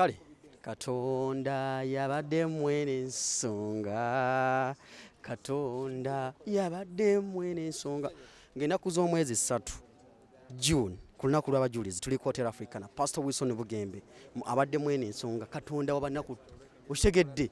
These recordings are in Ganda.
Kale Katonda yabadde mwene ensonga, Katonda yabadde mwene ensonga. Ng'ennaku z'omwezi 3 June, ku lunaku lw'abajulizi, tuli ku Hotel Africana. Pastor Wilson Bugembe abadde mwene ensonga, Katonda wabanaku. Okitegedde?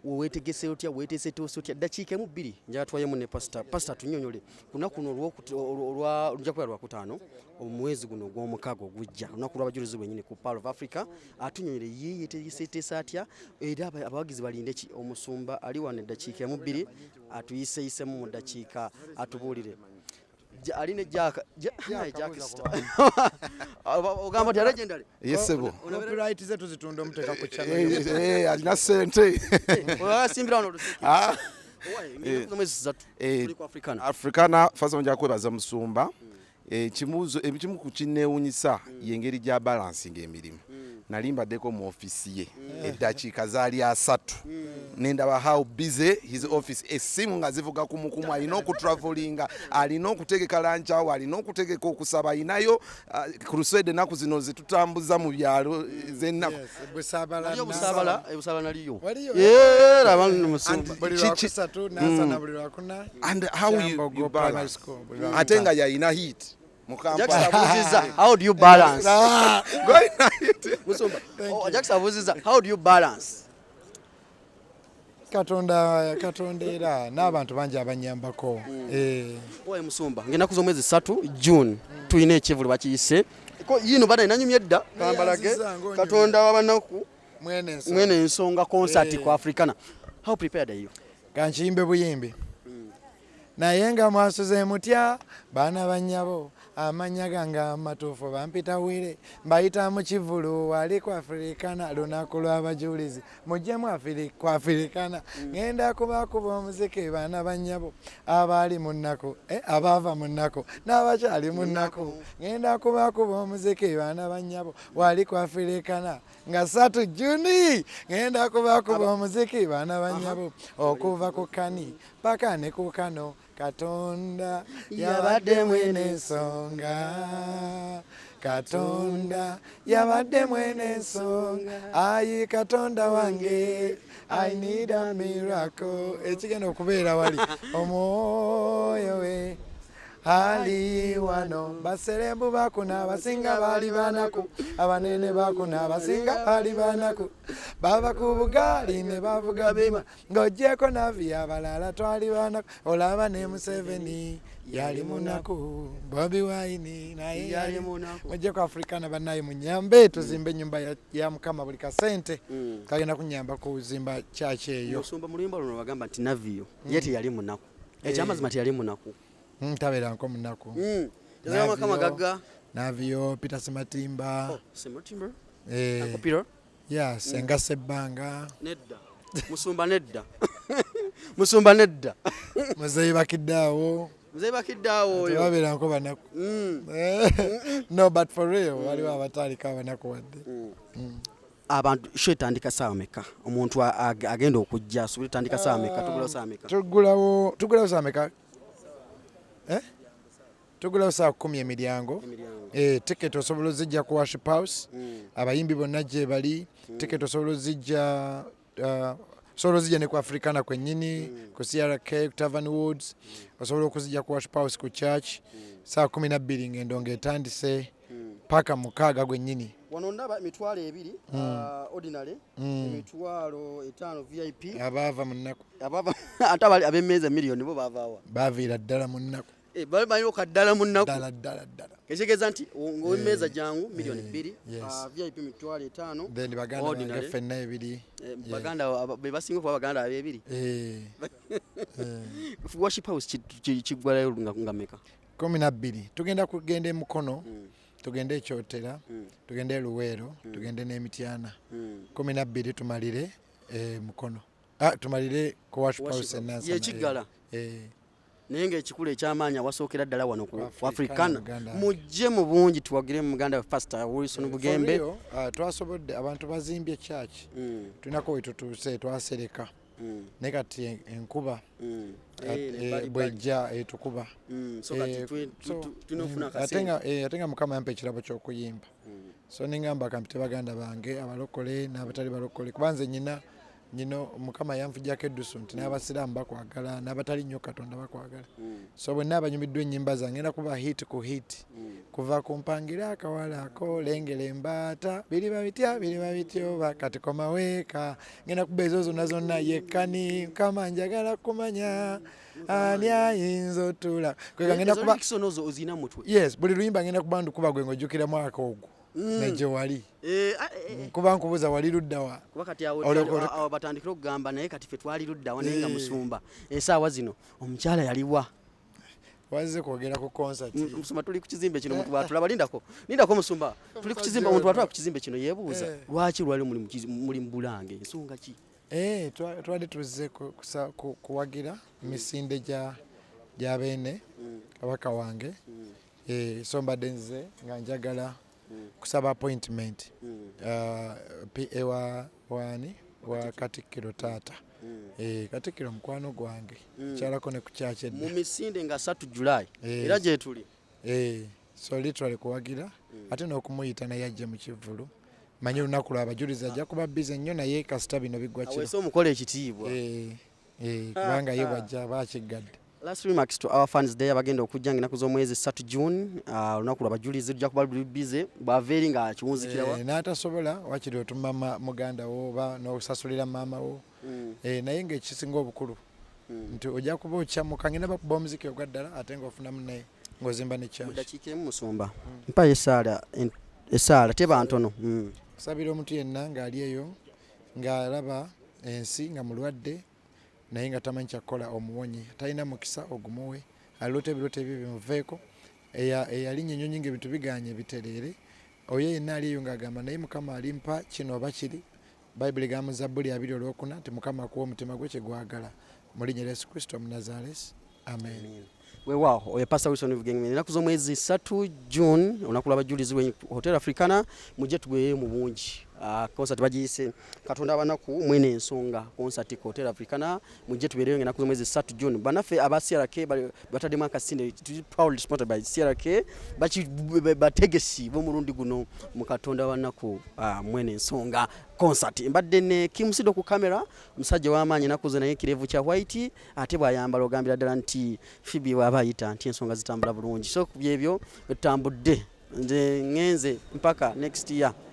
Weetegese otya? Weeteeseteese otya? Ddakiika emu bbiri njagala twayemu ne pastor. Pastor, tunnyonnyole ku lunaku luno olwa lujja kubeera Lwakutaano, omwezi guno ogw'omukaaga ogujja, olunaku lw'abajulizi bwennyini ku Pearl of Africa. Atunnyonnyole ye yeeteeseteese atya, era abawagizi balinde ki? Omusumba ali wano, eddakiika emu bbiri atuyiseyisemu mu ddakiika atubuulire. Ali ne Jack. Naye Jack Star. Ogamba otya, legendary? Yes, sebo. Copyright ze tuzitunda, omuteeka ku channel. Alina sente. Olwasimbira wano olusiki. Ah. Owaye, ng'ennaku z'omwezi 3 tuli ku Africana. Africana. First nja kwebaza musumba. Ekimu ku kinneewunyisa y'engeri gya balancing emirimu. Nali mbaddeko mu ofiisi ye, eddakiika zaali 30, nendaba how busy his office, essimu nga zivuga kumukumu. Alina okutravelinga, alina okutegeka lunch hour, alina okutegeka okusaba, alinayo crusade ennaku zino zetutambuza mu byalo z'ennaku. Yes, Busabala. Naliyo Busabala, e Busabala naliyo. Waliyo? Eh, laba nno musumba. Buli Lwakusatu, Nansana buli Lwakuna. And how you, Kyambogo you Primary balance School, buli ate Lwakutaano. nga yalina heat mu Jackson Kampala. abuuzizza, how do you balance? Gwalina heat. Musumba, oh, Jackson abuuzizza, how do you balance? Katonda, Katonda, era n'abantu bangi abanyambako. Owaye musumba, ng'ennaku z'omwezi 3 June tulina ekivulu bakiyise ko yino bana nanyumye edda kambalage. Neyanziza ng'onyumye. Katonda w'abanaku Mwene ensonga. Mwene ensonga concert ku Africana. How prepared are you? Kankiyimbe buyimbi. Naye nga mwasuze mutya, baana bannyabo? Amannya gange amatuufu bampita Wire, mbayita mu kivulu wali ku Africana, lunaku lw'abajulizi, mujjemu ku Africana. Ŋŋenda kubakuba omuziki, baana bannyabo, abaali mu nnaku, abaava mu nnaku n'abakyali mu nnaku. Ŋŋenda kubakuba omuziki, baana bannyabo, wali ku Africana nga 3 Juni. Ŋŋenda kubakuba omuziki, baana bannyabo, okuva ku kani paka ne ku kano. Katonda yabadde mwene ensonga, Katonda yabadde mwene ensonga. Ayi Katonda wange, I need a miracle. Ekigenda okubeera wali, omwoyo we ali wano. Baserebu bakuna, abasinga baali banaku, abanene bakuna, abasinga baali banaku, bava ku bugaali ne bavuga bima, ng'ogyeko Navi, abalala twali banaku. Olaba ne Museveni yali munaku, Bobi Wine naye yali munaku. Mujjeko Africana bannaye, munyambe tuzimbe ennyumba ya Mukama. Buli kasente kagenda kunyamba kuzimba kyaki eyo. Musumba, mu luyimba luno bagamba nti Navio ye teyali munaku. Ekyamazima teyali munaku? Tabeeranko munaku. Yazaba maka magagga. Navio, Peter Sematimba. Oh, Sematimba. Eh, Uncle Peter. Ya Senga Sebbanga. Nedda musumba, nedda musumba, nedda. Muzeeyi Bakiddaawo. Muzeeyi Bakiddaawo oyo. Tebabeeranko banaku. No, but for real, waliwo abataaliko abanaku wadde. Abantu, show etandika saawa meka? Omuntu agenda okujja asobole, tandika saawa meka? Tugulawo saawa meka? Tugulawo saawa meka? Eh? Tugulawo saa 10 emiryango. Emiryango. Eh, ticket osobola ozijja ku Worship House. Abayimbi bonna gye bali. Ticket osobola ozijja, osobola ozijja ne ku Africana kwennyini, ku CRK, ku Tavern Woods. Osobola okuzijja ku Worship House, ku church. Saa 12 ng'endongo etandise paka 6 gwennyini. Wano ndaba 20,000 ordinary, 50,000 VIP. Abaava mu nnaku. Abava ate abali ab'emmeeza miliyoni bo baavaawa? Baviira ddala mu nnaku. Eh, bali balina kaddala mu nnaku. Ddala ddala ddala. Ekitegeeza nti ng'owemmeeza jangu 2,000,000, VIP 50,000. Then baganda bange Ordinary. ffenna ebiri. Eh, baganda be basinga okuba baganda ab'ebiri. Worship House kiggwalayo nga meka? 12. Tugenda kugenda emukono, tugende ekyotera, tugende eluweero, tugende n'emityana. 12 tumalire mukono, ah, tumalire ku Worship Worship House House. enansana. Ye Kiggala. Eh. Naye ng'ekikulu ekyamaanyi awasookera ddala wano ku Ku ku Africana. Uganda. Mujje mu bungi tuwagire muganda wa Pastor Wilson Bugembe. For real, twasobodde, abantu bazimbye church. Tulinako we tutuuse, twasereka, naye kati enkuba bwejja etukuba. So kati Eh, tulina okufuna ate akasente. nga ate nga Mukama yampa ekirabo ky'okuyimba. So nengamba kampite baganda bange abalokole n'abatali balokole, kuba nze nyina nyino Mukama yanfujjako eddusu nti n'abasiraamu bakwagala, n'abatali nnyo Katonda bakwagala. So bwenna abanyumiddwa ennyimba zange, ngenda kuba hit ku hit, kuva ku mpangira akawala ako, lengera embaata, biriba bitya, biriba bityoba, kati komaweeka, ngenda kuba ezo zonna zonna. Yekkani Mukama, njagala kumanya ani ayinza otula kwega, ngenda kuba Ezo ozina mutwe? Yes, buli luyimba ngenda kuba ndukuba gwe ng'ojjukira mwaka ogwo negye wali. Kuba nkubuuza, wali luddawa? Kuba kati awo awo batandikira okugamba, naye kati ffe twali luddawa? Naye nga musumba, esaawa zino omukyala yaliwa? Wazze kwogera ku concert. Musumba, tuli ku kizimbe kino, omuntu bwatulaba, lindako, lindako musumba, tuli ku kizimbe, omuntu bwatulaba ku kizimbe kino yeebuuza lwaki lwali muli mu Bulange, ensonga ki? Twali tuzze kuwagira misinde gya beene kabaka wange. So mbadde nze nga njagala kusaba appointment PA wa wani wa Katikkiro taata. Katikkiro mukwano gwange, kyalako ne ku kyaki Mu edda. misinde nga 3 July. Era gyetuli. So literally kuwagira ate n'okumuyita naye ajje mu kivvulu. Manyi olunaku lwabajulizi ajja kuba busy nnyo, naye kasita bino biggwa kiro. Aweese omukola ekitiibwa. Kubanga ye bwajja aba akiggadde. Last remarks to our fans there abagenda okujja nga ennaku z'omwezi 3 June, olunaku lwabajulizi, lujja kuba luli busy, bw'ava eri nga kiwunzikirawa. N'atasobola wakiri otuma muganda wo oba n'osasulira maama wo. Naye ng'ekisinga obukulu nti ojja kuba okyamuka, ngenda bakuba omuziki ogwa ddala ate ng'ofunamu ne ng'ozimba ne Mu church. Dakiika emu musumba, mpayo essaala, essaala teba ntono. Kusabira omuntu yenna ng'ali eyo ng'alaba ensi nga mulwadde naye nga tamanyi kyakukola, omuwonye. Talina mukisa, ogumuwe. Aliloota ebirooto ebyo bimuveeko. Eyalinnya ennyonyi ng'ebintu biganye, bitereere. Oyo yenna ali eyo ng'agamba, naye Mukama alimpa kino oba kiri, Bayibuli egamba mu Zabbuli 2 olwokuna nti Mukama akuwa omutima gwe kyegwagala. Mu linnya lya Yesu Kristo Omunazaalesi, amen. Weewaawo, oyo Pastor Wilson Bugengema. Ennaku z'omwezi 3 June, olunaku lw'abajulizi lwe Hotel Africana, mujje tugweyo mu bungi. Concert bagiyise Katonda Abanaku Mwene Ensonga concert ku Hotel Africana. Mujje tubeereyo ng'ennaku z'omwezi 3 June. Bannaffe aba CRK bataddemu akasinde, proudly sponsored by CRK, bategesi b'omulundi guno mu Katonda Abanaku Mwene Ensonga concert. Mbadde ne Kim Sido ku kamera, omusajja w'amaanyi ennaku ze, naye kirevu kya white, ate bw'ayambala ogambira ddala nti Phoebe bw'aba ayita nti ensonga zitambula bulungi. So ku byebyo tutambudde, nze ŋŋenze mpaka next year.